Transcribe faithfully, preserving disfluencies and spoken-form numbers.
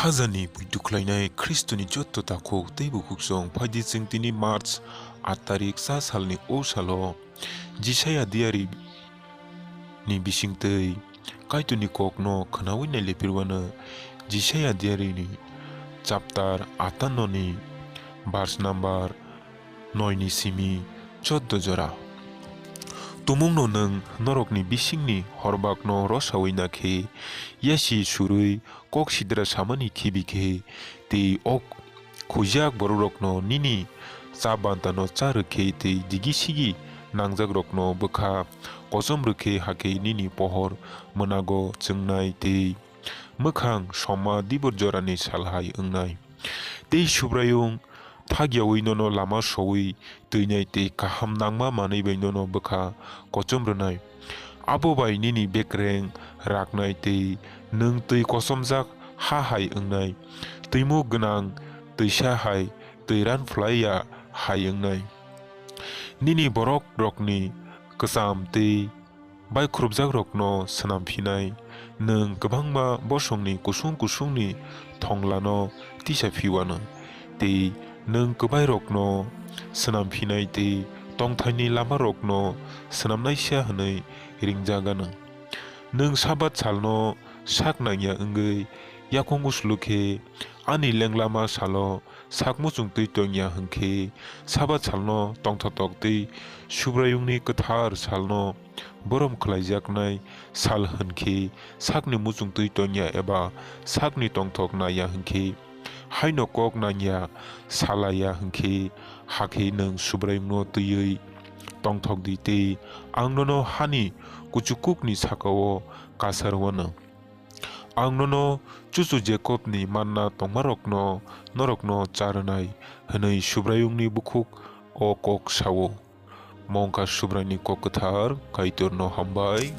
Gazani puitu khlainai Khristoni jotto takhuk tei bukhuk song phaidi chwng tini March aat tarik cha salni o salo Jisaya diari ni bisingtwi Kaitorni kokno khwnawi nailepirwano. Jisaya diarini chapter atanno ni verse number noi ni simi choddo jora. Tumungno nwng norokni bisingni horbakno rosawi na khe, yasi surwi kok sidra samani khibi khe, tei ok khujak bororokno nini cha bantano cha rwkhe tei digi sigi nangjakrokno bwkha kochom rwkhe hakhe nini pohor mwnago chwngnai tei mwkhang somma dibor jorani salhai wngnai. Tei Subraiyung thakyawi nono lama sowi twinai tei kaham nangma manwi bai nono bwkha kochom rwnai. Abo bai nini bekreng raknai tei nwng twi kochomjak ha hai wngnai, twimuk gwnang twisa hai twi ran phlai ya hai wngnai. Nini borokrokni kwcham tei baikhurupjakrokno swnam phinai, nwng kwbangma bosongni kusung kusungni thonglano tisa phiwano, tei nwng kwbairokno swnam phinai tei tongthaini lamarokno swnamnaisa hwnwi ringjagano. Nwng Sabat salno sak nangya wngwi yakung uslu khe ani lenglama salo sak muchungtwi tongya hwnkhe, Sabat salno tongthotok tei Subraiyungni kwthar salno borom khlaijaknai sal hwnkhe, sakni muchungtwi tongya eba sakni tongthok naiya hwnkhe, haino kok nangya salaiya hwnkhe, hakhe nwng Subraiyungno twiwi tongthok di tei ang nono hani kuchukukni saka-o kasar wano. Ang nono chuchu Jekobni manna tongmarokno norokno cha rwnai, hwnwi Subraiyungni bukhuk o kok sao. Mongkha Subraiyungni kok kwthar, Kaitorno hambai.